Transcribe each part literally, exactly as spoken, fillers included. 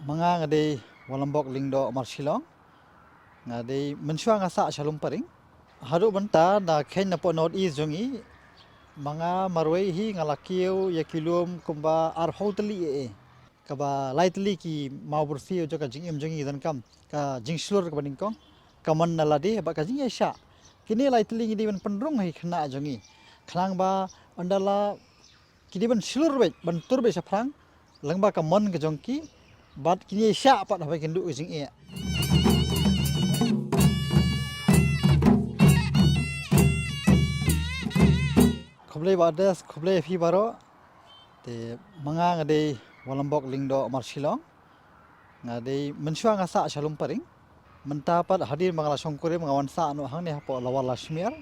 Ma nga nga dei Walambok Lyngdoh Marshillong. Nga dei mynshuwa nga sah sha Lumparing. Haduh mynta da khein na pdeng North East jong ngi, ma nga marwei hi nga la kiew ïa ki lum kumba arphew tylli eh. Kaba lai tylli ki maw bor siew jong ka jingim jong ngi donkam ka jingshlur kaba nyngkong, ka mon na lade bad ka jingïaishah. Kine lai tylli ngi dei ban pynrung ha ki khynnah jong ngi, khnang ba ynda la ki dei ban shlur beit, ban tur beit shaphrang lyngba ka mon ka jong ki, bad kin ïaishah pat haba kin duh ka jingeh. Khublei Bah Des, khublei ïa phi baroh. Te ma nga nga dei Walambok Lyngdoh Marshillong. Nga dei mynshuwa nga sah sha Lumparing. Mynta pat hadien ba nga la shongkurim nga wan sah noh hangne hapoh Lower Lasmere.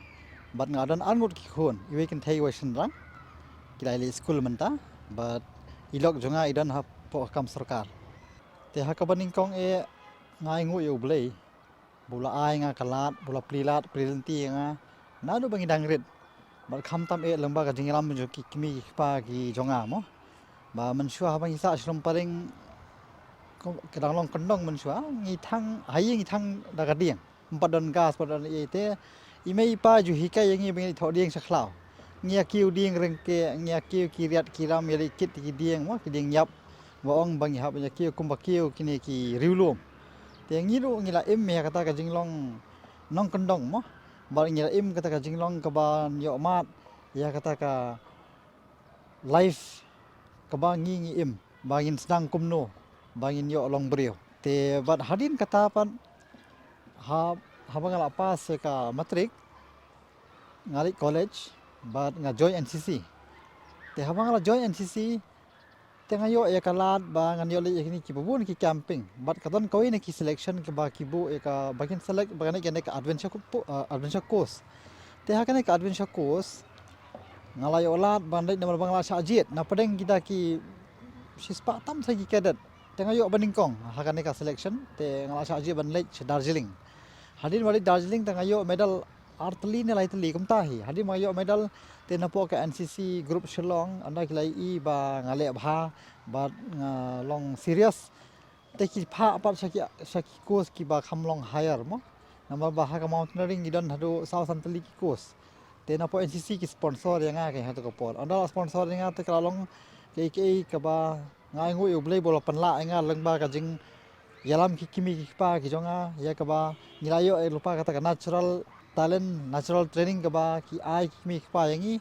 Bad nga don arngut ki khun, iwei kynthei iwei shynrang. Ki la ïaleh skul mynta bad i lok jong nga i don hapoh kam sorkar. Te ha kaba nyngkong eh nga ainguh ïa U Blei ba u la ai nga ka lad, ba u la plie lad plie lynti ïa nga naduh ba ngi dang rit. Bad khamtam eh lyngba ka jingïalam jong ki kmie ki kpa ki jong nga mo. Ba mynshuwa haba ngi sah sha Lumparing, ka dang long kyndong mynshuwa, ngi thang, ha ïing ngi thang da ka dieng. Ym pat don gas, ym pat don ei ei te i mei i pa ju hikai ïa ngi ba ngin thoh dieng sha khlaw. Ngi ïa kiew dieng ryngkeh, ngi ïa kiew ki riat ki ram, ïa leit kit ki dieng mo, ki dieng ïap. Ba ong ba ngi hap ïa kiew kumba kiew kine ki riewlum. Te ngi ruh ngi la im ïa kata ka jinglong nongkyndong mo. Bad ngi la im kata ka jinglong kaba ïoh mad ïa kata ka life kaba ngi ngi im, ba ngin sdang kumno ba ngin ïoh long briew. Te bad hadien kata pat, ha, haba nga la pass ïa ka matric, nga leit college bad nga join N C C. Te haba nga la join N C C, te nga ïoh ïa ka lad ba ngan ïoh leit ïa kine kiba bun ki camping. Bad ka don kawei na ki selection kaba ki buh ïa ka, ba kin select ba ngan leit ïa kane ka adventure, adventure course. Te ha kane ka adventure course nga la ïoh lad ban leit namar ba nga la shah jied na pdeng kita ki shispah tam sa ki cadet. Te nga ïoh ba nyngkong ha kane ka selection, te nga la shah jied ban leit sha Darjeeling. Hadien ba leit Darjeeling te nga ïoh medal ar tylli ne lai tylli kumta hi. Hadien ba nga ïoh medal, te napoh ka N C C group Shillong, ynda ki la ïohi ba nga leh bha bad nga long serious, te ki phah pat sha ki, sha ki course kiba kham long higher mo. Namar ba ha ka mountaineering ki don haduh saw san tylli ki course. Te napoh N C C ki sponsor ïa nga ha kato ka por. Ynda la sponsor ïa nga te ka la long kaei kaei kaba nga ainguh ïa U Blei ba u la pynlah ïa nga lyngba ka jingïalam ki kmie ki kpa ki jong nga, ïa kaba ngi la ïoh lypa kata ka natural talent, natural training kaba ki ai ki kmie ki kpa ïa ngi.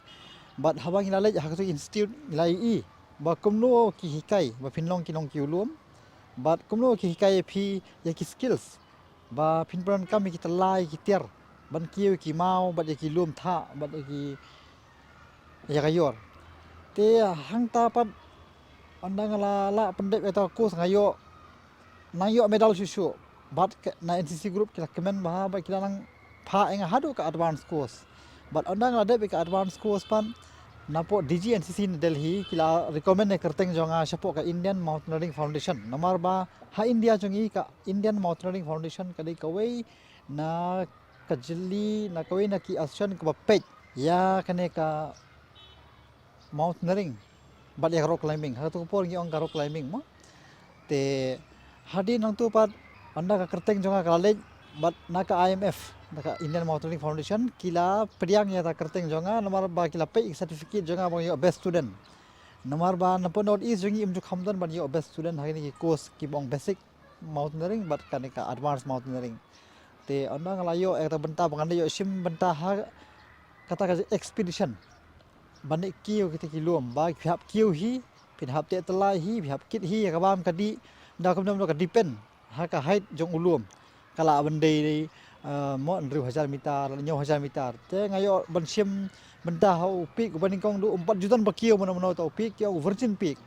Bad haba ngi la leit ha kato ka institute ngi la ïohi ba kumno ki hikai ba phin long ki nongkiew lum. Bad kumno ki hikai ïa phi ïa ki skills ba phin pyndonkam ïa ki tyllai ki tiar ban kiew ïa ki maw bad ïa ki lum thah bad ïa ki, ïa ka ïor. Te hangta pat ynda nga la lah pyndep ïa kata ka course nga ïoh, nang ïoh medal shuh shuh. Bad na N C C group ki la kmen bha bad ki la nang phah ïa nga haduh ka advance course. Bad ynda nga la dep ïa ka advance course pat, napoh D G N C C na Delhi ki la recommend ïa ka kyrteng jong nga shapoh ka Indian Mountaineering Foundation. Namar ba ha India jong ngi ka Indian Mountaineering Foundation ka dei kawei na ka jylliew, na kawei na ki association kaba peit ïa kane ka mountaineering bad ïa ka rock climbing. Ha kato ka por ngi ong ka rock climbing mo. Te hadien nangto pat ynda ka kyrteng jong nga ka la leit, bad na ka I M F, na ka Indian Mountaineering Foundation, ki la pdiang ïa ka kyrteng jong nga namar ba ki la peit ïa ka certificate jong nga ba nga ïoh best student. Namar ba napoh North East jong ngi ym ju kham don ban ïoh best student ha kine ki course kiba ong basic mountaineering bad kane ka advanced mountaineering. Te ynda nga la ïoh ïa kata ka bynta ba ngan leit ïoh shim bynta ha kata ka expedition ban leit kiew kita ki lum, ba phi hap kiew hi, phin hap teh tyllai hi, phi hap kit hi ïa ka bam ka dih, ynda kumno kumno ka depend ha ka height jong u lum. Ka lah ban dei, dei, eh, mo hynriew hajar meter, hynñiew hajar meter. Te nga ïoh ban shim bynta ha u peak uba nyngkong, duh ym pat ju don ba kiew mano mano, uta u peak ki ong u Virgin Peak.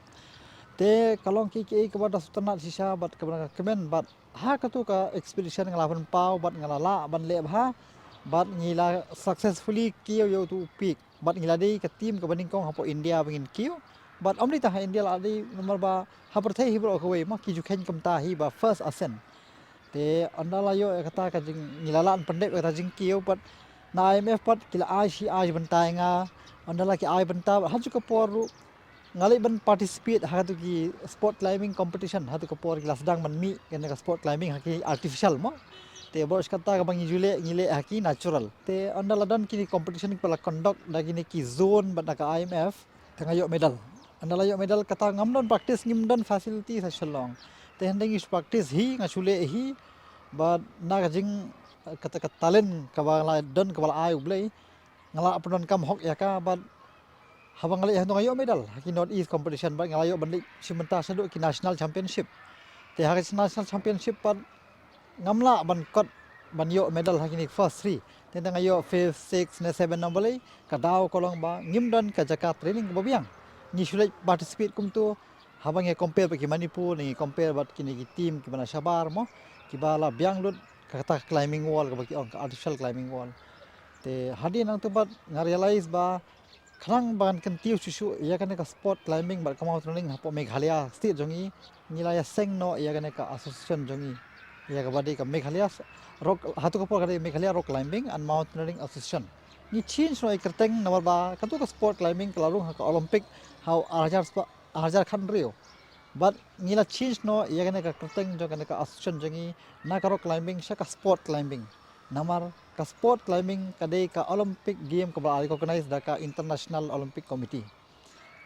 Te ka long kiei kiei kaba da sngewtynnat shisha bad kaba nga kmen bad ha kato ka expedition nga la pynpaw bad nga la lah ban leh bha bad ngi la successfully kiew ïa uto u peak. Bad ngi la dei ka team kaba nyngkong hapoh India ba ngin kiew. Bad ym dei tang ha India la dei, namar ba ha pyrthei hi baroh kawei ma ki ju kheiñ kumta hi ba first ascent. Te ynda la ïoh ïa kata ka jing, ngi la lah pyndep ïa kata jingkiew pat na I M F pat ki la ai shi ai bynta ïa nga. Ynda la ki ai bynta bad ha ju ka por ruh Nga leh ban participate ha katu ki sport climbing competition, ha katu ka por ki la sdang ban mih kane ka sport climbing ha ki artificial mo. Te bor shi katta kaba ngi ju leh, ngi leh ha ki natural. Te ynda la don kine competition kiba la conduct da kine ki zone bad na ka I M F, te nga ïoh medal. Ynda la ïoh medal kata ngam don practice, ngim don facility sa Shillong. Te hynda ngi practice hi, nga shu leh hi, bad na ka jing, kata ka talent kaba la don, kaba la ai U Blei, nga la pyndonkam hok ïa ka, bad haba nga leh hi nga ïoh medal ha ki North East competition, bad nga la ïoh ban leit shi bynta shaduh ki national championship. Te ha ki national championship pat ngam lah ban kot ban ïoh medal ha kine first three. Te ynda nga ïoh fifth, sixth ne seven number lei, ka daw ka long ba ngim don ka jaka training kaba biang. Ngi shu leit participate kumtu, haba ngi compare bad ki Manipur, ngi compare bad kine ki team kiba na shabar mo, kiba la biang lut kata ka climbing wall, kaba ki ong ka artificial climbing wall. Te hadien nangtu pat nga realize ba khnang ban kyntiew shuh shuh ïa kane ka sport climbing bad ka mountaineering hapoh Meghalaya state jong ngi, ngi la ïaseng noh ïa kane ka association jong ngi, ïa kaba dei ka Meghalaya Rock, ha katu ka por ka dei Meghalaya Rock Climbing and Mountaineering Association. Ngi change noh ïa ka kyrteng namar ba katu ka sport climbing ka la rung ha ka Olympic ha u ar hajar spa-, ar hajar khathynriew. Bad ngi la change noh ïa kane ka kyrteng jong kane ka association jong ngi na ka rock climbing sha ka sport climbing. Namar ka sport climbing ka dei ka Olympic game kaba la recognize da ka International Olympic Committee.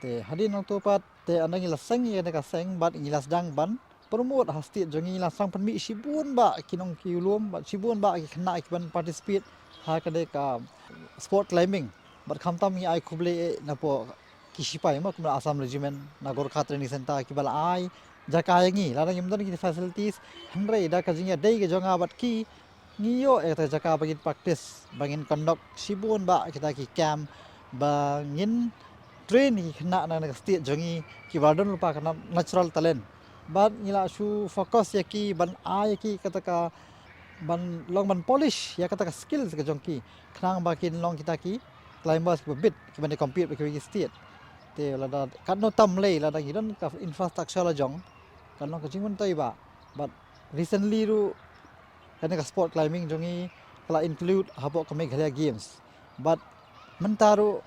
Te hadien nangtu pat, te ynda ngi la seng ïa kane ka seng bad ngi la sdang ban promote ha state jong ngi, la sdang pynmih shibun bah ki nongkitlum bad shibun bah ki khynnah kiban participate ha kane ka sport climbing. Bad khamtam ngi ai khublei eh napoh ki sipai mo, kumba Assam Regiment, na Gorkha Training Centre, kiba la ai jaka ïa ngi. Lada ngim don ki facilities, hynrei da ka jingïadei ka jong nga bad ki, ngi ïoh ïa kata ka jaka ba ngin practice, ba ngin conduct shibun bah kita ki camp, ba ngin train ki khynnah na, na ka state jong ngi, kiba la don lypa ka na-, natural talent. Bad ngi la shu focus ïa ki ban ai ïa ki kata ka, ban long ban polish ïa kata ka skills ka jong ki, khnang ba kin long kita ki climbers kiba bit, kiban ïa compete bad kiwei ki state. Te lada katno tam lei lada ngi don ka infrastructure la jong, kan long ka jingmyntoi bah. Bad recently ruh kane ka sport climbing jong ngi ka la include hapoh ka Meghalaya Games. Bad mynta ruh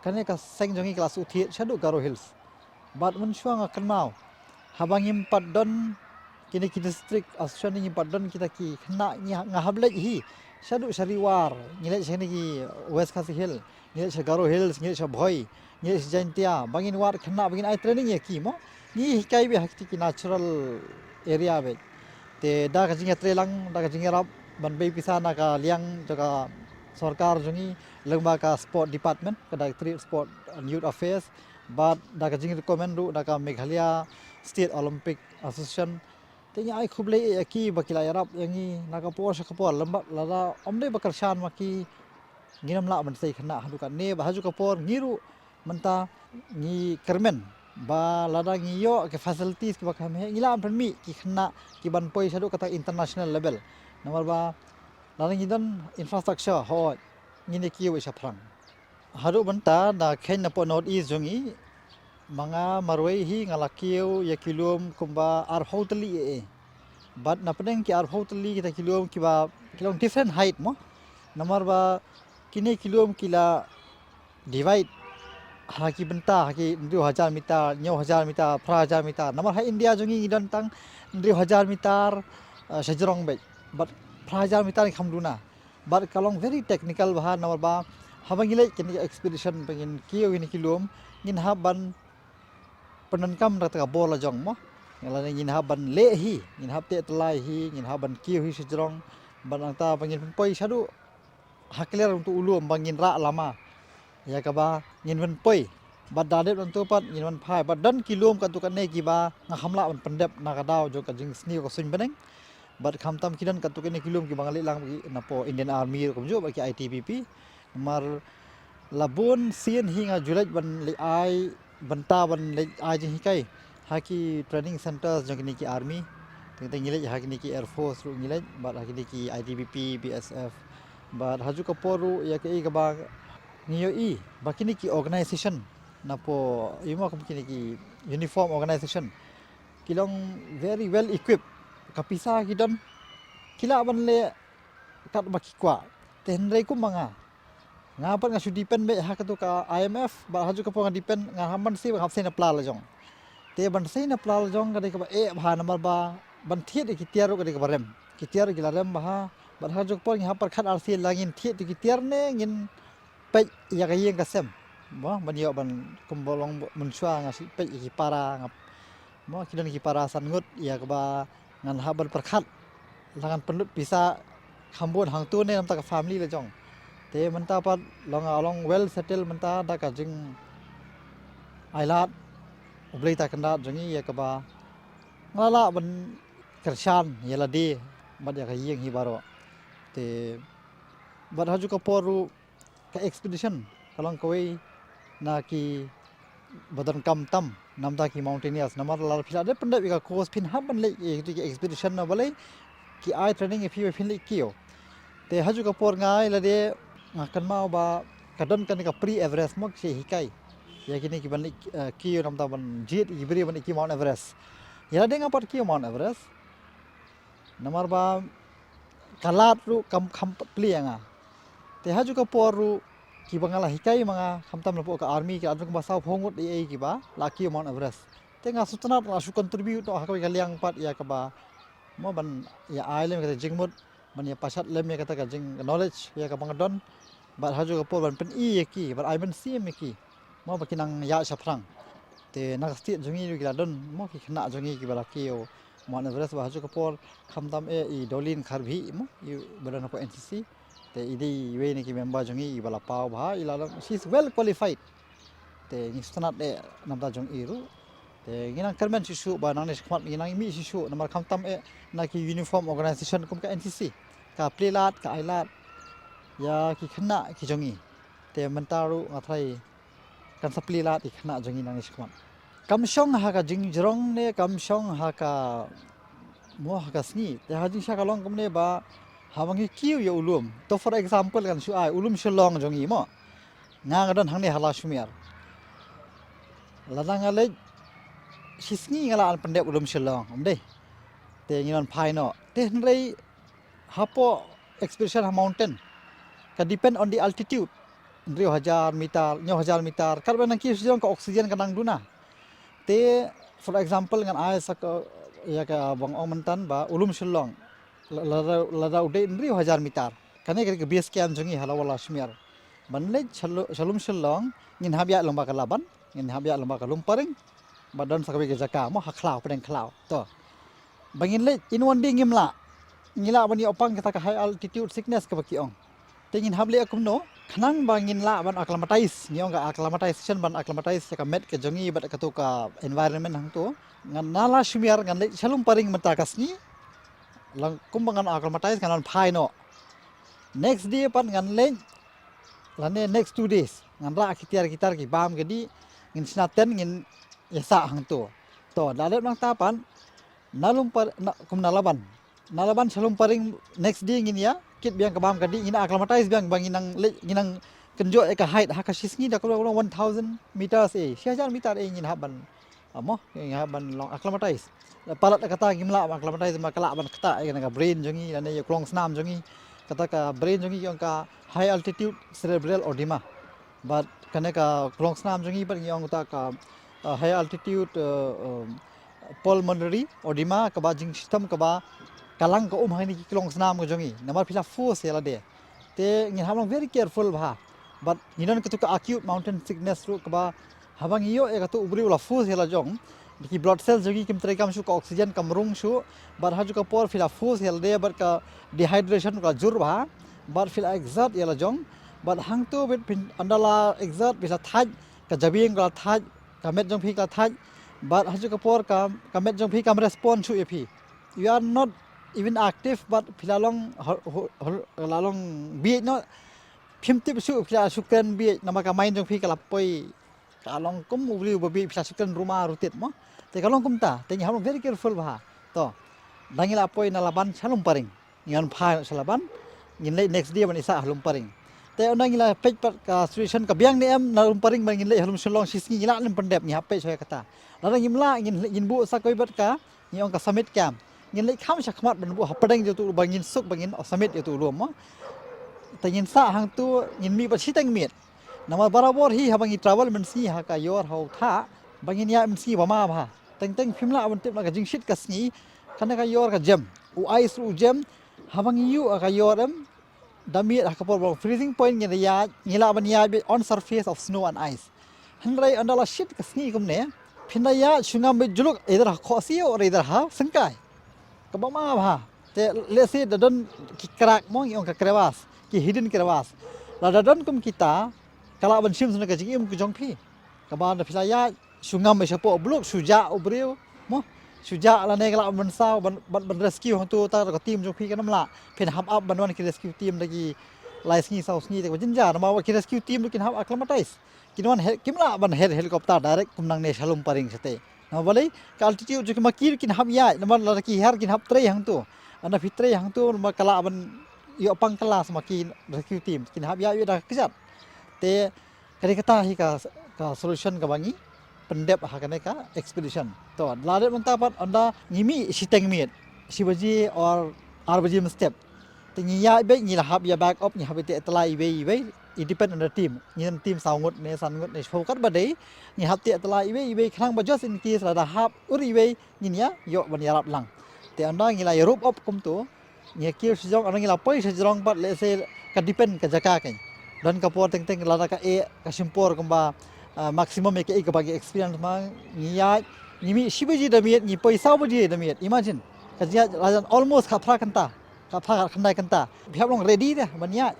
kane ka seng jong ngi ka la shu thied shaduh Garo Hills. Bad mynshuwa nga kynmaw, haba ngim pat don kine ki district association, ngim pat don kita ki khynnah, ngi ha-, nga hap leit hi shaduh sha Ri War, ngi leit sha kine ki West Khasi Hills, ngi leit sha Garo Hills, ngi leit sha Bhoi, ngi leit sha Jaintia, ba ngin wad khynnah, ba ngin ai training ïa ki mo. Ngi hikai beit ha kiti ki natural area beit. Te da ka jingïatreilang, da ka jingïarap ban bei pisa na ka liang jong ka sorkar jong ngi, lyngba ka sport department, ka Directorate Sport and Youth Affairs, bad da ka jingrecommend ruh na ka Meghalaya State Olympic Association. Te ngi ai khublei ïa ki ba ki la ïarap ïa ngi na ka por sha ka por, lymda lada ym dei ba kyrshan ma ki, ngin ym lah ban sei khynnah haduh katne, bad ha kajuh ka por ngi ruh mynta ngi kyrmen ba lada ngi ïoh ki facilities kiba kham heh, ngi lah ban pynmih ki khynnah kiban poi shaduh kata international level. Namar ba lada ngi don infrastructure, hooid, ngin ïa kiew shaphrang. Haduh mynta da kheiñ napoh North East jong ngi, ma nga marwei hi nga la kiew ïa ki lum kumba arphew tylli eh eh. Bad na pdeng ki arphew tylli kita ki lum kiba ki long different height mo. Namar ba kine ki lum ki la divide ha ki bynta, ha ki hynriew hajar meter, hynñiew hajar meter, phra hajar meter. Namar ha India jong ngi ngi don tang hynriew hajar meter, eh, shajrong beit. Bad phra hajar meter ngi kham duna. Bad ka long very technical bha namar ba haba ngi leit kine ki expedition ba ngin kiew kine ki lum, ngin hap ban pyndonkam da kata ka bor la jong mo. Lane ngin hap ban leh hi, ngin hap teh tyllai hi, ngin hap ban kiew hi shajrong, bad nangta ba ngin pynpoi shaduh ha clear utu u lum ba ngin rah lama ïa kaba ngin pynpoi. Bad da dep nangtu pat ngin pynphai, bad don ki lum katto katne kiba nga kham lah ban pyndep na ka daw jong ka jingsniew ka suiñ bneng. Bad khamtam ki don katto katne ki lum kiba nga leit lang bad ki napoh Indian Army ruh kumjuh bad ki I T B P. Namar la bun sien hi nga ju leit ban leit ai bynta, ban leit ai jinghikai ha ki training centers jong kine ki army. Teng teng ngi leit ha kine ki Air Force ruh ngi leit, bad ha kine ki I T B P, B S F. Bad ha kajuh ka por ruh ïa kaei kaba ngi ïohi ba kine ki organization napoh, ïa mo, kum kine ki uniform organization ki long very well equipped. Ka pisa ki don, ki lah ban leh katba ki kwah. Te hynrei kumba nga, Nga pat nga shu depend beit ha katu ka I M F, bad ha juh ka por nga depend nga hap ban sei, hap sei na pla la jong. Te ban sei na pla la jong ka dei kaba eh bha namar ba ban thied ïa ki tiar ruh ka dei kaba rem. Ki tiar ruh ki la rem bha, bad ha juh ka por ngi hap pyrkhat arsien la ngin thied ïa ki tiar ne ngin peit ïa ka ïing ka sem. Mo, ban ïoh ban kumba long mynshuwa nga shu peit ïa ki para nga. Mo, ki don ki para san ngut ïa kaba ngan hap ban pyrkhat. La ngan pynlut pisa kham bun hangtu ne namar ka family la jong. Te mynta pat long, long well settled mynta da ka jingailad U Blei ta kyndat jong ngi ïa kaba nga lah ban kyrshan ïa lade bad ïa ka ïing hi baroh. Te bad ha juh ka por ruh ka expedition ka long kawei na kiba donkam tam namar ki mountaineers, namar lada phi la dep pyndep ïa ka course phin hap ban leit ïa ki expedition na balei ki ai training ïa phi ba phin leit kiew. Te ha juh ka por nga ïa lade nga kynmaw ba ka don kane ka pre Everest mo, ki hikai ïa kine ki ban leit, eh, kiew namar ban jied ïa ki briew ban leit kiew Mount Everest. Ïa lade nga pat kiew Mount Everest. Namar ba ka lad ruh kam kham pat plie ïa nga. Te ha juh ka por ruh kiba nga la hikai ma nga khamtam napoh ka army ki la don kumba saw phew ngut ei ei kiba la kiew Mount Everest. Te nga sngewtynnat nga shu contribute noh ha kawei ka liang pat ïa kaba mo ban ïa ai lem kata jingmut, ban ïa pashat lem ïa kata ka jing knowledge ïa kaba nga don. Bad ha juh ka por ban pyni ïa ki, ban ai mynsiem ïa ki. Mo ba ki nang ïaid shaphrang. Te na ka state jong ngi ruh ki la don mo ki khynnah jong ngi kiba la kiew Mount Everest, bad ha juh ka por khamtam eh i Dolin Kharbhi mo iba don hapoh N C C. Te i dei iwei na ki member jong ngi iba la paw bha, i la long, she is well qualified. Te ngi sngewtynnat eh namar jong i ruh. Te ngi nang kyrmen shuh shuh ba nangne shakhmat ngi nang mih shuh shuh namar khamtam eh na ki uniform organization kum ka N C C ka plie lad ka ai lad ïa ki khynnah ki jong ngi. Te mynta ruh nga tharai kan sa plie lad ïa ki khynnah jong ngi nangne shakhmat. Kam shong ha ka jingjrong ne kam shong ha ka mo ha ka sngi. Te ha jingshisha ka long kumne ba haba ngi kiew ïa u lum. To for example kan shu ai u lum Shillong jong ngi mo. Nga nga don hangne ha Lashmiar. Lada nga leit shi sngi nga lah ban pyndep u lum Shillong, ym dei? Te ngi don phai noh. Te hynrei hapoh expedition ha mountain ka depend on the altitude. Hynriew hajar meter, hynñiew hajar meter. Katba nang kiew shajrong ka oxygen ka nang duna. Te for example ngan ai sa ka ïa kaba nga ong mynta ba u lum Shillong. La, la, lada u dei hynriew hajar meter. Kane ka dei ka base camp jong ngi ha Lower Lashmiar. Ban leit sha lu-, sha lum Shillong ngin hap ïaid lyngba ka Laban, ngin hap ïaid lyngba ka Lumparing. Ba don sa kawei ka jaka mo ha khlaw, pdeng khlaw. To. Ba ngin leit in one day ngim lah. Ngi lah ban ïoh pang kata ka high altitude sickness kaba ki ong. Te ngin hap leh kumno? Khnang ba ngin lah ban acclimatize, ngi ong ka acclimatization, ban acclimatize ïa ka met ka jong ngi bad katu ka environment hangto. Ngan na Lashmiar ngan leit sha Lumparing mynta ka sngi. Lang kumba ngan acclimatize ngan phai noh. Next day pat ngan leit, lane next two days ngan rah ki tiar ki tar ki bam ki dih, ngin shna tent ngin ïasah hangto. To, da leit nangta pat na Lumpar-, na, kum na Laban. Na Laban sha Lumparing next day ngin ïa kit biang ka bam ka dih, ngin acclimatize biang ba ngin nang leit, ngin nang kynjoh ïa ka height ha ka shi sngi da ka long one thousand meters eh, shi hajar meter eh ngin hap ban, ah, mo, ngin hap ban long acclimatize. Palat kata ngim lah ban acclimatize, ma ka lah ban kata ïa ka brain jong ngi, lane ïa ka long snam jong ngi. Kata ka brain jong ngi ki ong ka high altitude cerebral edema. Bad kane ka long snam jong ngi bad ngi ong kata ka, ah, high altitude, ah, ah, pulmonary edema, kaba jingshitom kaba ka lang ka um ha kine ki long snam ka jong ngi. Namar phi la force ïa lade. Te ngin hap long very careful bha. Bad ngi don katu ka acute mountain sickness ruh kaba haba ngi ïoh ïa katu u briew u la force ïa la jong. Ki blood cells jong ngi kim treikam shuh, ka oxygen kam rung shuh. Bad ha juh ka por phi la force ïa lade bad ka dehydration ka jur bha. Bad phi la exert ïa la jong. Bad hangto bad phin ynda la exert phi la thait, ka jabieng ka la thait, ka met jong phi ka la thait. Bad ha juh ka por ka, ka met jong phi kam respond shuh ïa phi. You are not even active, bad phi la long hol-, hol-, hol-, la long bieit noh. Phim tip shuh phi la shu kren bieit namar ka mind jong phi ka la poi. Ka long kum u briew ba bieit, phi la shu kren ruma rutit mo. Te ka long kumta, te ngi hap long very careful bha. To. Da ngi la poi na Laban sha Lumparing. Ngi wan phai sha Laban, ngin leit next day ban ïasah ha Lumparing. Te ynda ngi la peit pat ka situation ka biang ne em na Lumparing ban ngin leit ha lum Shillong shi sngi, ngi lah lem pyndep, ngi hap peit shuwa kata. Lada ngim lah ngin, ngin buh sa kawei pat ka, ngi ong ka summit camp. Ngin leit kham shakhmat ban buh hapdeng jatu ba ngin suk ba ngin summit jatu lum mo. Te ngin sah hangtu ngin mih bad shiteng miet. Namar barabor hi haba ngi travel mynsngi ha ka ïor ha u thah ba ngin ïaid mynsngi ba ma bha. Teng teng phim lah ban tip na ka jingshit ka sngi. Kane ka ïor ka jem, u ice ruh u jem. Haba ngi ïuh ha ka ïor em, da miet ha ka por ba long freezing point ngin ïaid, ngi lah ban ïaid beit on surface of snow and ice. Hynrei ynda la shit ka sngi kumne, phin da ïaid shu ngam beit juluk, either ha khohsiew or either ha syngkai. Kaba ma bha. Te lehse da don ki krak mo, ngi ong ka crevasse, ki hidden crevasse. Lada don kum kita, ka lah ban shim shuh na ka jingim ka jong phi. Kaba ynda phi la ïaid shu ngam beit shapoh bluk, shu jah u briew mo, shu jah lane ka lah ban saw ban, ban, ban rescue hangtu, ta ka team jong phi kan ym lah. Phin hap ap ban wan ki rescue team da ki lai sngi saw sngi, te kaba jynjar. Namar ba ki rescue team ruh kin hap acclimatise. Kin wan her, kim lah ban her helicopter direct kum nangne sha Lumparing shatei. Namar balei, ka altitude jong ki, ma ki ruh kin hap ïaid, namar lada ki her kin hap trei hangtu. Ynda phi trei hangtu, namar ka lah ban ïoh pang kelas ma ki rescue team, kin hap ïaid da ka kjat. Te ka dei kata hi ka, ka solution kaba ngi pyndep ha kane ka expedition. To, la dep mynta pat ynda ngi mih shiteng miet, shi baje or ar baje mynstep. Te ngi ïaid beit, ngi la hap ïa back up, ngi hap ïa teh tyllai iwei iwei. It depend on the team. Ngi don team saw ngut ne san ngut ne shiphew, katba dei, ngi hap teh tyllai iwei iwei khnang ba just in case lada hap ur iwei, ngin ïa ïoh ban ïarap lang. Te ynda ngi la ïa rope up kumtu, ngi ïa kiew shajrong, ynda ngi la poi shajrong pat, lehse ka depend ka jaka kein. Don ka por teng teng lada ka eh, ka shim por kumba, ah, maximum ïa kaei kaba ngi experience ma, ngi ïaid, ngi mih shi baje da miet, ngi poi saw baje da miet. Imagine, ka jingïaid la jan almost khatphra kynta, khatphra khatkhyndai kynta. Phi hap long ready de ban ïaid.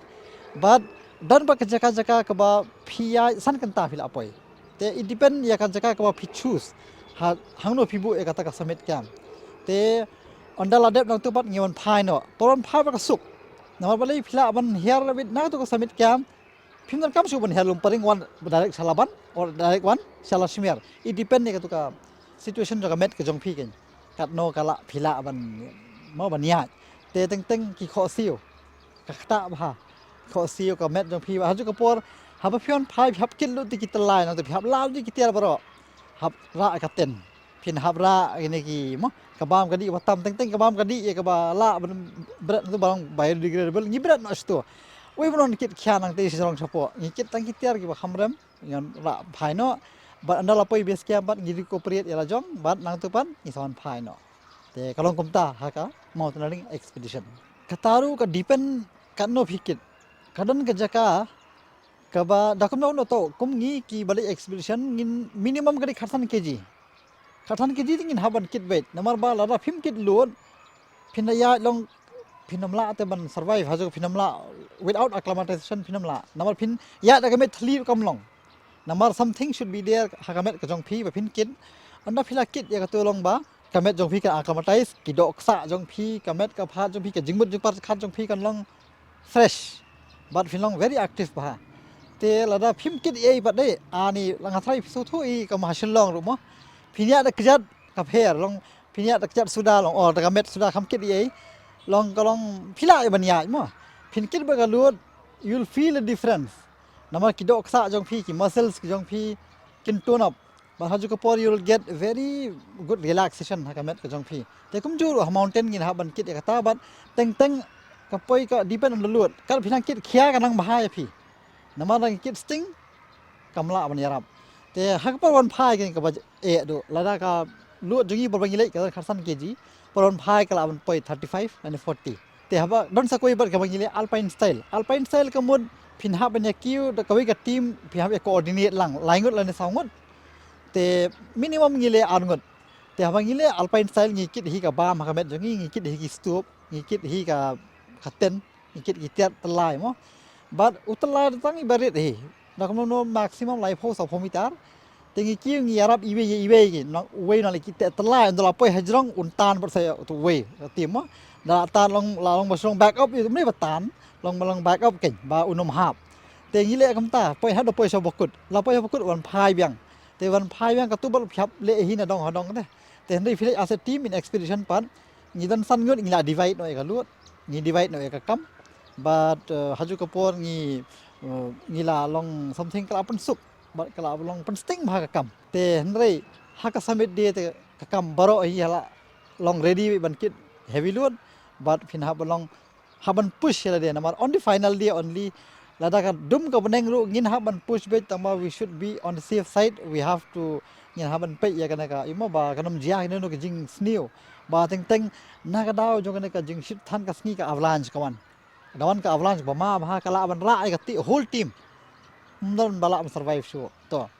But don pat ka jaka jaka kaba phi ïaid san kynta phi la poi. Te it depend ïa ka jaka kaba phi choose. Ha, hangno phi buh ïa kata ka summit camp. Te ynda la dep nangtu pat ngi wan phai noh. Por wan phai bad ka suk. Namar balei, phi lah ban hiar beit nangtu ka summit camp, phim donkam shuh ban hiar Lumparing wan direct sha Laban or direct wan sha Lashimer. It depend ïa katu ka situation jong ka met ka jong phi kein. Katno ka lah phi lah ban, mo, ban ïaid. Te teng teng ki khohsiew, ka ktah bha. Khohsiew ka met jong phi, ha kajuh ka por haba phi wan phai phi hap kit lut ïa ki tyllai, nangta phi hap lah lut ïa ki tiar baroh. Hap rah ka tent. Phin hap rah kine ki, mo, ka bam ka dih ba tam, teng teng ka bam ka dih ïa kaba lah ban bret, nangta ba long biodegradable, ngi bret noh shato. Wei, ban wan kit khia nangta shajrong shapoh, ngi kit tang ki tiar kiba kham rem, ngi wan rah phai noh. Bad ynda la poi base camp bad ngi recuperate ïa la jong, bad nangtu pat ngi sa wan phai noh. Te ka long kumta ha ka mountaineering expedition. Kata ruh ka depend katno phi kit. Ka don ka jaka kaba da kumno kumno to, kum ngi kiba leit expedition ngin minimum ka dei khatsan kg. Khatsan kg te ngin hap ban kit beit. Namar ba lada phim kit lut, phin da ïaid long, phin ym lah te ban survive, ha kajuh phin ym lah, without acclimatization phin ym lah. Namar phin ïaid da ka met thli ruh kam long. Namar something should be there ha ka met ka jong phi ba phin kit. Ynda phi la kit ïa katu long ba ka met jong phi kan acclimatize, ki dohksah jong phi, ka met ka phad jong phi, ka jingmut jingpyrkhat jong phi kan long fresh. Bad phin long very active bha. Te lada phim kit ei pat de, ani la nga tharai phi sngewthuh ei, ka ma ha Shillong ruh mo, phin ïaid da kjat ka pher long, phin ïaid da kjat suda long, or da ka met suda, kham kit ei. Long ka long phi lah ei ban ïaid mo. Phin kit bad ka lut, you'll feel a difference. Namar ki dohksah jong phi, ki muscles ki jong phi kin tone up. Bad ha kajuh ka por you'll get very good relaxation ha ka met ka jong phi. Te kumjuh ruh ha mountain ngin hap ban kit ïa kata, bad teng teng ka poi ka depend on the load. Kat phi nang kit khia ka nang bha ïa phi. Namar nang kit sting kam lah ban ïarap. Te ha ka por wan phai ka, kaba eh duh, lada ka load jong ngi por ba ngi leit ka khatsan kg, por wan phai ka lah ban poi thirty-five lane forty. Te haba don sa kawei pat kaba ngi leh alpine style. Alpine style ka mut phin hap ban ïa kiew da kawei ka team, phin hap ïa coordinate lang, lai ngut lane saw ngut. Te minimum ngi leh ar ngut. Te haba ngi leh alpine style ngi kit hi ka bam ha ka met jong ngi, ngi kit hi ki stoop, ngi kit hi ka, ka tent, ngi kit ki tiar tyllai mo. Bad u tyllai tang iba rit hi, da kumno kumno maximum laiphew sawphew meter. Te ngi kiew ngi ïarap iwei ïa iwei, nang uwei nang leh ki teh tyllai, ynda la poi hajrong un tan pat sa ïa utu uwei, ïa team mo. Da la tan long, la long ba shu long back up, ïa u mane ba tan, long ba long back up kein, ba un ym hap. Te ngi leh kumta, poi haduh poi sha bakut, la poi ha bakut wan phai biang. Te wan phai biang katu bad phi hap leh hi na dong ha dong te. Te hynrei phi leh as a team in expedition pat, ngi don san ngut, ngi la divide noh ïa ka load, ngi divide noh ïa ka kam. Bad, eh, ha kajuh ka por ngi, eh, ngi la long something ka la pynsuk, bad ka la long pynsting bha ka kam. Te hynrei ha ka summit day te ka kam baroh hi la long ready ban kit heavy load, bad phin hap ban long hap ban push ïa lade, namar on the final day only, lada ka dum ka bneng ruh ngin hap ban push beit, tangba we should be on the safe side. We have to, ngin hap ban peit ïa kane ka, imo, ba kan ym jia kano kano ka jingsniew. Ba teng teng na ka daw jong kane ka jingshit than ka sngi ka avalanche ka wan. Ka wan ka avalanche ba ma bha, ka lah ban rah ïa ka ti-, whole team. Ym don ba lah ban survive shuh. To.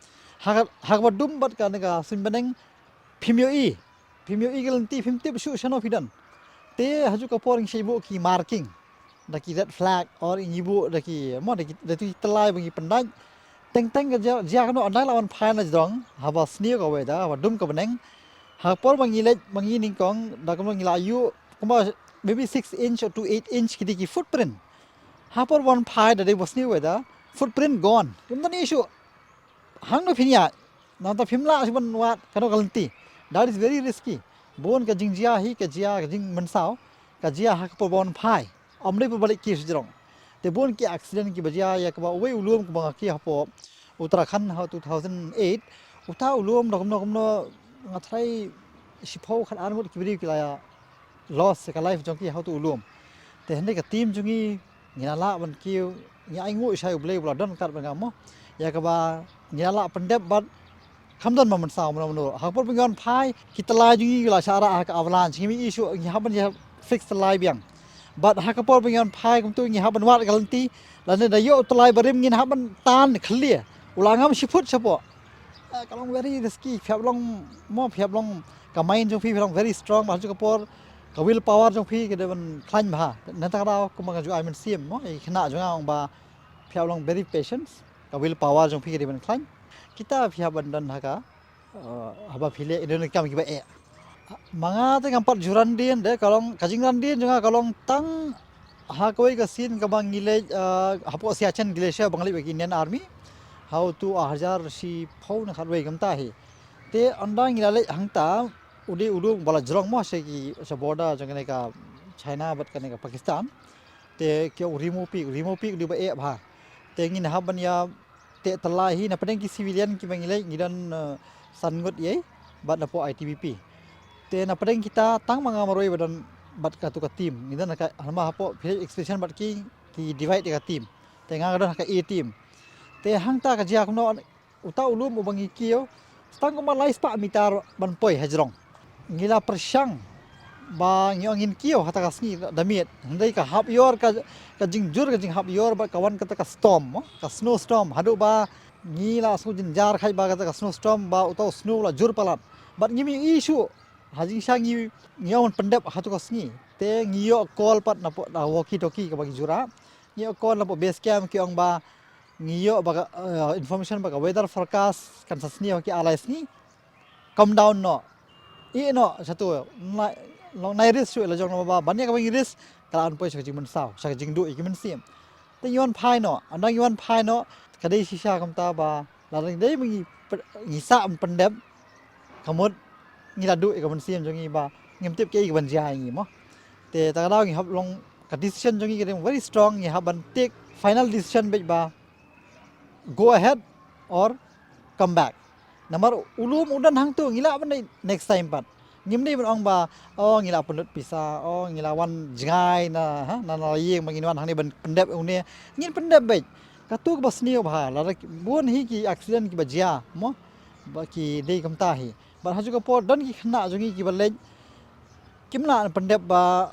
Ha ka, ha kaba dum bad kane ka suiñ bneng, phim ïohi. Phim ïohi ka lynti, phim tip shuh shano phi don. Te ha ju ka por ngi shait buh ki marking, da ki red flag, or ngi buh da ki, mo, da ki, da ki tyllai ba ngi pyndait. Teng teng ka jia, jia kano, ynda la wan phai na jrong, haba sniew ka weather, haba dum ka bneng. Ha por ba ngi leit, ba ngi nyngkong, da kumno ngi la ïoh, kumba maybe six inch or to eight inch ki dei ki footprint. Ha por wan phai da dei ba sniew weather, footprint gone. Ym don issue. Hangno phin ïaid, nangta phim lah shuh ban wad kano ka lynti. That is very risky. Bun ka jingjia hi, ka jia, ka jingmynsaw, ka jia ha ka por ba wan phai. Ym dei ba leit kiew sha jrong. Te bun ki accident kiba jia, ïa kaba uwei u lum kaba nga kiew hapoh Uttarakhand ha two thousand eight. Uta u lum da kumno kumno, nga tharai shiphew khatar ngut ki briew ki la ïa lost ka life jong ki ha utu u lum. Te hynrei ka team jong ngi, ngi la lah ban kiew, ngi ainguh shai U Blei ba la don ryngkat bad nga, mo. Ïa kaba ngi la lah pyndep bad kam don ba mynsaw mano mano. Ha ka por ba ngi wan phai, ki tyllai jong ngi ki la shah rah ha ka avalanche, ngim ïohi shuh, ngi hap ban ïa fix tyllai biang. Bad ha ka por ba ngi wan phai kumtu ngi hap ban wad ka lynti, lane da ïoh u tyllai barim ngin hap ban tan khlieh. U la ngam shi phut shapoh. Eh, ka long very risky, phi hap long, mo, phi hap long, ka mind jong phi, phi long very strong, bad ha ka por ka will power jong phi ka dei ban khlaiñ bha. Nangta ka daw kumba nga ju ai mynsiem, mo, ïa ki khynnah jong nga ong ba phi hap long very patience, ka will power jong phi ka dei ban khlaiñ. Kita phi hap ban don ha ka, eh, haba phi leh ïa kine ki kam kiba eh. Ma nga te ngam pat ju ran dien de, ka long, ka jingran dien jong nga ka long tang ha kawei ka sien kaba ngi leit, eh, hapoh Siachen Glacier ba nga leit bad ki Indian Army. Ha utu ar hajar shiphew ne khatwei kumta hi. Te ynda ngi la leit hangta, u dei u lum ba la jrong, mo, sha ki, sha border jong kane ka China bad kane ka Pakistan. Te ki ong u Rimo Peak, Rimo Peak u dei ba eh bha. Te ngin hap ban ïa teh tyllai hi, na pdeng ki civilian kiba ngi leit ngi don, eh, san ngut ei, bad na poh I T B P. Te na pdeng kita tang ma nga marwei ba don bad katu ka team. Ngi don ka, haba hapoh village expedition bad ki, ki divide ïa ka team. Te nga nga don ha ka A team. Te hangta ka jia kumno, uta u lum uba ngi kiew, tang kumba lai spah meter ban poi ha jrong. Ngi la pyrshang ba ngi ong ngin kiew ha kata ka sngi da miet. Hynrei ka hap ïor, ka, ka jingjur ka jinghap ïor bad ka wan kata ka storm, mo, ka snowstorm. Haduh ba ngi la sngew jynjar khait ba kata ka snowstorm ba uta u snow u la jur palat. Bad ngim ïohi shuh. Ha jingshisha ngi, ngi ong ban pyndep ha katu ka sngi. Te ngi ïoh call pat na poh, na walkie talkie kaba ngi ju rah. Ngi ïoh call na poh base camp ki ong ba ngi ïoh ba ka, eh, information ba ka weather forecast kan sa sniew ha ki ar lai sngi. Come down noh. Ïeh noh shatu. Nai, long nai risk shuh la jong, namar ba ban ïa kaba ngi risk ka la wan poi sha ka jingmynsaw, sha ka jingduh ïa ki mynsiem. Te ngi wan phai noh, ynda ngi wan phai noh, ka dei shisha kumta ba lada ngi dei ba ngi py-, ngi sah ban pyndep, ka mut ngi la duh ïa ka mynsiem jong ngi ba ngim tip kaei kaban jia ïa ngi, mo. Te kata ka daw ngi hap long, ka decision jong ngi ka dei very strong, ngi hap ban take final decision beit ba go ahead or come back. Namar u lum u don hangtu, ngi lah ban leit next time pat. Ngim dei ban ong ba, oh, ngi la pynlut pisa, oh, ngi la wan jngai na, ha, na, na la ïing ba ngin wan hangne ban pyndep une. Ngin pyndep beit. Katu kaba sniew bha, lada ki, bun hi ki accident kiba jia, mo, ba ki dei kumta hi. Bad ha katu ka por don ki khynnah jong ngi kiba leit, kim lah pyndep ba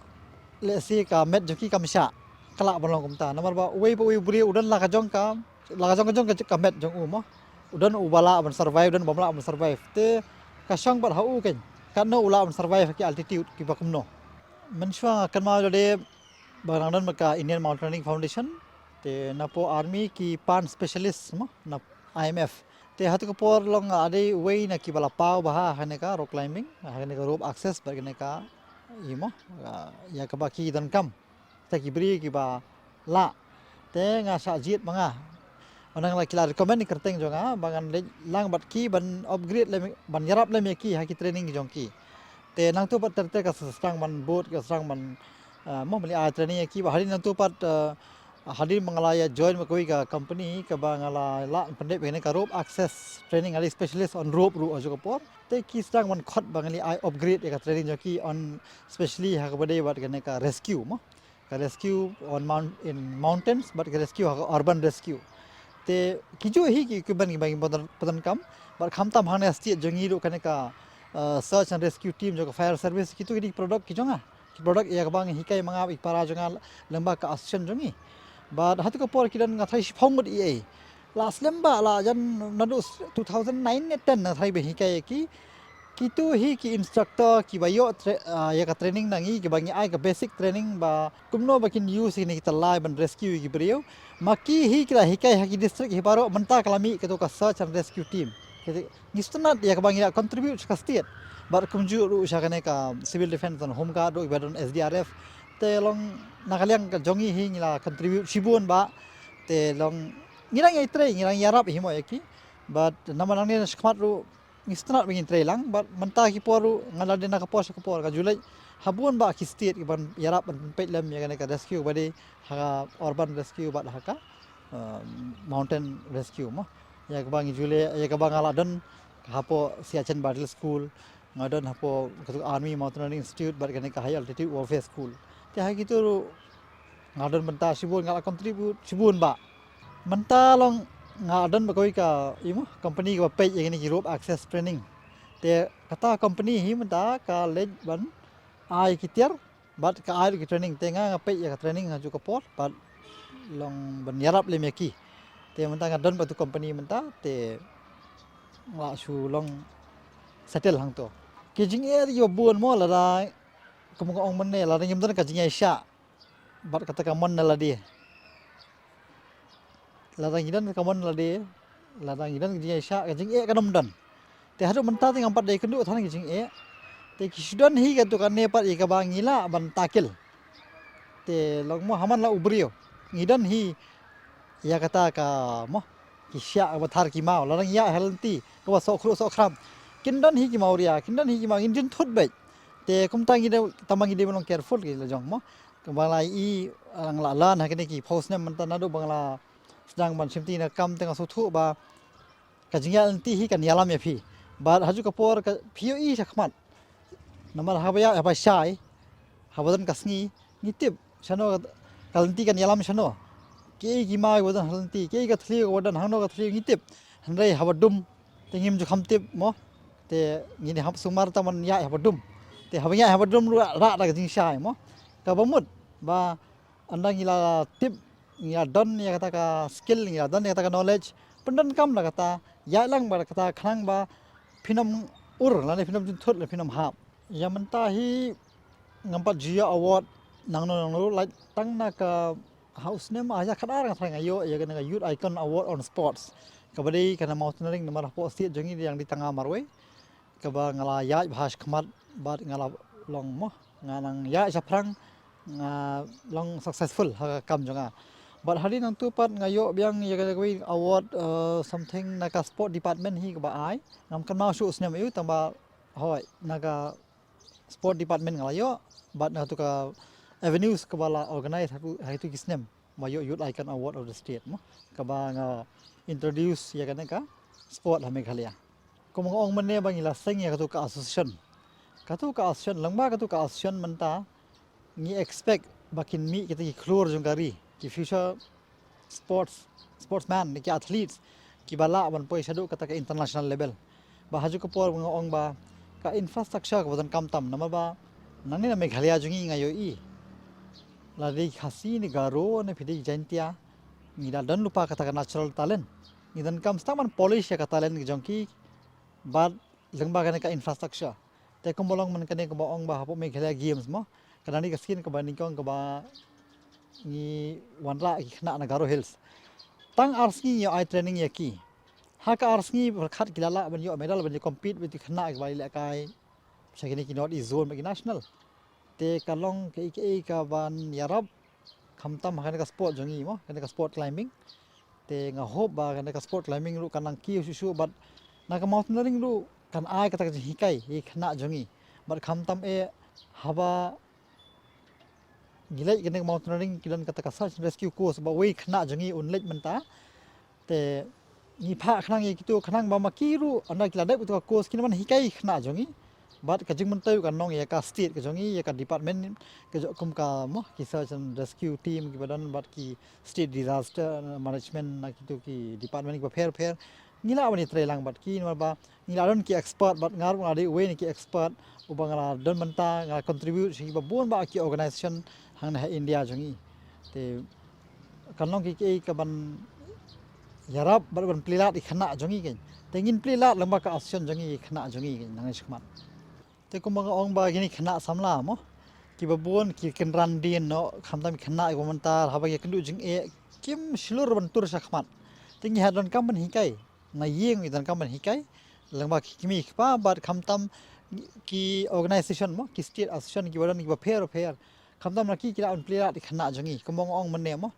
lehse ka met jong ki kam shah. Ka lah ban long kumta. Namar ba uwei pa uwei u briew u don la ka jong ka, la ka jong ka jong ka, ka met jong u, mo. U don uba lah ban survive, u don uba ym lah ban survive. Te ka shong pat ha u keiñ, katno u lah ban survive ha ki altitude kiba kumno. Mynshuwa nga kynmaw lade ba nga dang don bad ka Indian Mountaineering Foundation. Te na poh army ki pan specialist, mo, na I M F. Te ha katu ka por long nga dei uwei na kiba la paw bha ha kane ka rock climbing, ha kane ka rope access bad kane ka, imo, ah, ïa kaba ki donkam. Te ki briew kiba lah. Te nga shah jied ma nga. Nga la, ki la recommend ïa ka kyrteng jong nga ba ngan leit lang bad ki ban upgrade lem, ban ïarap lem ïa ki ha ki training jong ki. Te nangtu pat ter ter ka sdang ban bud, ka sdang ban, ah, mo, ban leit ai training ïa ki, ba hadien nangtu pat, ah, hadien ba nga la ïa join bad kawei ka company kaba nga la lah pyndep ïa kane ka rope access training, nga dei specialist on rope ruh ha katu ka por. Te ki sdang ban khot ba ngan leit ai upgrade ïa ka training jong ki on, specially ha kaba dei bad kane ka rescue, mo. Ka rescue on mount, in mountains, bad ka rescue ha ka urban rescue. Te ki ju hi ki equipment kiba ngi pyndonkam, bad khamtam hangne ha state jong ngi ruh kane ka uh, search and rescue team jong ka fire service, kito ki dei ki product ki jong nga. Ki product ïa kaba ngi hikai ma nga bad ki para jong nga lyngba ka association jong ngi. Bad hato ka por ki don nga tharai shiphew ngut ei ei. La slem ba la jan naduh two thousand nine ne ten nga tharai ba hikai ïa ki. Kito hi ki instructor kiba ïoh tra-, ah, ïa ka training na ngi, kiba ngi ai ka basic training ba kumno ba kin use ïa kine ki tyllai ban rescue ïa ki briew. Ma ki hi ki la hikai ha ki district hi baroh, mynta ka la mih kato ka search and rescue team. Kata ngi sngewtynnat ïa kaba ngi la contribute sha ka state. Bad kumjuh ruh sha kane ka civil defense and home guard ruh, kiba don S D R F. Te long na ka liang ka jong ngi hi ngi la contribute shibun ba. Te long ngi dang ïai trei, ngi dang ïarap hi mo ïa ki. Bad namar nangne na shakhmat ruh ngi sngewtynnat ba ngin trei lang, bad mynta ki por ruh nga la dei na ka por sha ka por nga ju leit ha bun bah ki state kiban ïarap ban pynpeit lem ïa kane ka rescue ba dei ha ka urban rescue bad ha ka, uh, mountain rescue mo. Ïa kaba ngi ju leh, ïa kaba nga la don hapoh Siachen Battle School, nga don hapoh kato Army Mountaineering Institute bad kane ka High Altitude Warfare School. Te ha kito ruh nga don bynta shibun, nga la contribute shibun bah. Mynta long nga don bad kawei ka, ïa mo, company kaba peit ïa kine ki rope access training. Te kata company hi mynta ka leit ban ai ki tiar bad ka ai ki training, te nga nga peit ïa ka training ha ju ka por bad long ban ïarap lem ïa ki. Te mynta nga don bad tu company mynta, te nga la shu long settle hangto. Ki jingeh kiba bun mo, lada kum nga ong mynne, lada ngim don ka jingïaishah bad kata ka mon na lade. Lada ngi don ka mon na lade, lada ngi don ka jingïaishah, ka jingeh kam don. Te haduh mynta te ngam pat dei kynduh than ka jingeh. Te ki shu don hi kato kane pat ïa kaba ngi lah ban tackle. Te long mo, ha man la u briew, ngi don hi ïa kata ka mo, ki shiah kaba thar ki maw, lada ngi ïaid ha lynti kaba soh khruh soh khram, kin don hi ki mawria, kin don hi ki maw, ngin jynthut beit. Te kumta ngi dei, tangba ngi dei ban long careful ki la jong mo. Kaba nga la ïohi, nga la learn ha kine ki phew snem mynta, naduh ba nga la sdang ban shimti na ka kam, te nga sngewthuh ba ka jingïaid lynti hi kan ïalam ïa phi. Bad ha ju ka por ka phi ïohi shakhmat. Namar haba ïaid, haba shai, haba don ka sngi, ngi tip shano ka lynti kan ïalam shano. Kiei ki maw kiba don ha lynti, kiei ka thliew kaba don, hangno ka thliew ngi tip. Hynrei haba dum te ngim ju kham tip mo. Te ngi dei hap sumar tang ban ïaid haba dum. Te haba ïaid haba dum ruh rah da ka jingshai mo. Kaba mut ba ynda ngi la tip, ngi la don ïa kata ka skill, ngi la don ïa kata ka knowledge, pyndonkam da kata, ïaid lang bad kata khnang ba phin ym ur lane phin ym jynthut lane phin ym hap. Ïa mynta hi ngam pat ju ïoh award nangno nangno, lait tang na ka, ha u snem ar hajar khatar nga tharai nga ïoh ïa kane ka Youth Icon Award on Sports, kaba dei kane mountaineering, namar hapoh state jong ngi dang dei tang nga marwei. Kaba nga la ïaid bha shakhmat bad nga la long mo, nga nang ïaid shaphrang, nga long successful ha ka kam jong nga. Bad hadien nangtu pat nga ïoh biang ïa kawei award, eh, something na ka sport department hi kaba ai. Ngam kynmaw shuh u snem aïu, tangba hooid na ka sport department nga la ïoh, bad na katu ka avenues kaba la organize ha katu, ha katu ki snem ba ïoh Youth Icon Award of the State mo, kaba nga introduce ïa kane ka sport ha Meghalaya. Kum nga ong mynne ba ngi la seng ïa katu ka association. Katu ka association, lyngba katu ka association mynta ngi expect ba kin mih kita ki khlur jong ka ri, ki future sports, sportsman, ki athletes kiba lah ban poi shaduh kata ka international level. Ba ha ju ka por nga ong ba ka infrastructure kaba donkam tam, namar ba nangne na Meghalaya jong ngi nga ïohi, la dei Khasi ne Garo ne phi dei Jaintia, ngi la don lypa kata ka natural talent. Ngi donkam stang ban polish ïa ka talent jong ki bad lyngba kane ka infrastructure. Te kumba long man kane kaba ong ba hapoh Meghalaya Games mo, ka dang dei ka sien kaba nyngkong kaba ngi wanrah ki khynnah na Garo Hills. Tang ar sngi ngi ïoh ai training ïa ki. Ha ka ar sngi pyrkhat ki la lah ban ïoh medal ban ïa compete bad ki khynnah kiba ïalehkai sha kine ki North East Zone bad ki national. Te ka long kaei kaei kaban ïarap khamtam ha kane ka sport jong ngi mo, kane ka sport climbing. Te nga hope ba kane ka sport climbing ruh kan nang kiew shuh shuh bad na ka mountaineering ruh kan ai kata ka jinghikai ïa ki khynnah jong ngi. Bad khamtam eh haba ngi leit kane ka mountaineering ki don kata ka search and rescue course ba uwei u khynnah jong ngi un leit mynta. Te ngi phah khnang ïa kito khnang ba ma ki ruh ynda ki la dep kito ka course kin wan hikai ïa ki khynnah jong ngi. Bad ka jingmyntoi kan long ïa ka state ka jong i, ïa ka department ka jong kum ka mo ki search and rescue team kiba don bad ki state disaster management na kitu ki department kiba pher pher. Ngi lah ban ïatreilang bad ki namar ba ngi la don ki expert bad nga ruh nga dei uwei na ki expert uba nga la don mynta nga contribute sha kiba bun bha ki organisation hangne ha India jong i. Te kan long ki kiei kaban ïarap bad ban plie lad i khynnah jong i kein. Te ngin plie lad lyngba ka association jong i i khynnah jong i kein nangne shakhmat. Te kumba nga ong ba kine khynnah samla mo kiba bun ki kynran dien noh khamtam khynnah kiba mynta haba ki kynduh jingeh kim shlur ban tur shakhmat. Te ngi ha donkam ban hikai na ïing i donkam ban hikai lyngba ki kmie ki kpa bad khamtam ki organisation mo ki state association kiba don kiba pher pher khamtam na ki ki lah ban plie lad i khynnah jong i kumba nga ong mynne mo.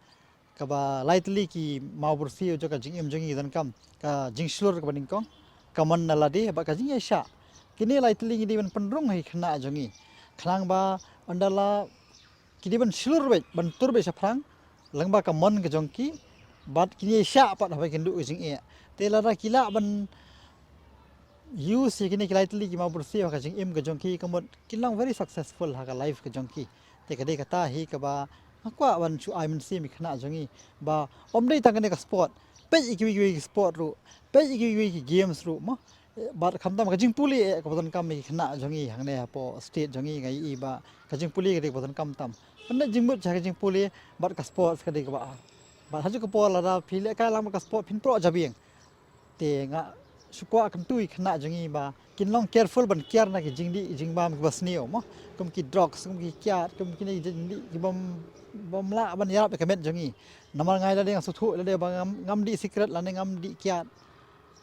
Kaba lai tylli ki mawbyrsi u jong ka jingim jong i donkam ka jingshlur kaba nyngkong ka mon na lade bad ka jingïaishah. Kine lai tylli ngi dei ban pynrung ha i khynnah jong i khnang ba ynda la ki dei ban shlur beit ban tur beit shaphrang lyngba ka mon ka jong ki bad kin ïaishah pat haba kin duh ka jingeh. Te lada ki lah ban use ïa kine ki lai tylli ki mawbyrsi ha ka jingim ka jong ki ka mut kin long very successful ha ka life ka jong ki. Te ka dei kata hi kaba nga kwah ban shu ai mynsiem ïa i khynnah jong i ba ym dei tang kane ka sport. Peit ïa kiwei kiwei ki sport ruh, peit ïa kiwei kiwei ki games ruh mo. Bad khamtam ka jingpule eh kaba donkam ïa i khynnah jong i hangne hapoh state jong i nga ïohi ba ka jingpule ka dei kaba donkam tam. Pynleit jingmut sha ka jingpule bad ka sports ka dei kaba ar. Bad ha kajuh ka por lada phi lehkai lang bad ka sport phin proh jabieng. Te nga shu kwah kyntu ïa i khynnah jong i ba kin long careful ban kiar na ki jingdih jingbam kiba sniew mo. Kum ki drugs, kum ki kiad, kum kine ki jingdih kibym bym lah ban ïarap ïa ka met jong i. Namar nga lade nga sngewthuh lade ba ngam, ngam dih sikret lane ngam dih kiad.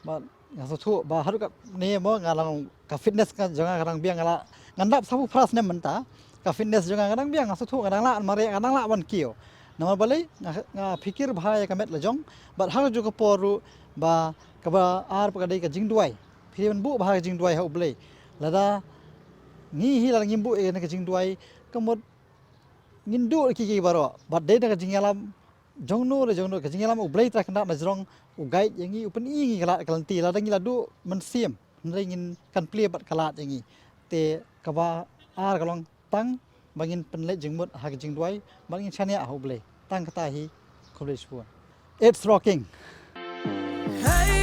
Ba nga sngewthuh ba haduh katne mo nga long ka fitness ka jong nga ka dang biang nga la ngan dap saphew phra snem mynta. Ka fitness jong nga ka dang biang nga sngewthuh nga dang lah ban mareh nga dang lah ban kiew. Namar balei nga, nga phikir bha ïa ka met la jong bad ha kajuh ka por ruh ba kaba ar pat ka dei ka jingduwai. Phi dei ban buh bha ka jingduwai ha U Blei. Lada ngi hi lada ngim buh ïa ka jingduwai ka mut ngin duh ki ki baroh bad dei da ka jingïalam jongno re jongno ka jingïalam U Blei Trai Kynrad na jrong u guide ïa ngi u pyni ïa ngi ka lad ka lynti lada ngi la duh mynsiem hynrei ngin kan plie bad ka lad ïa ngi. Te kaba ar ka long tang ba ngin pynleit jingmut ha ka jingduwai bad ngin shaniah ha U Blei. Tang kata hi khublei shibun. It's rocking. Hey,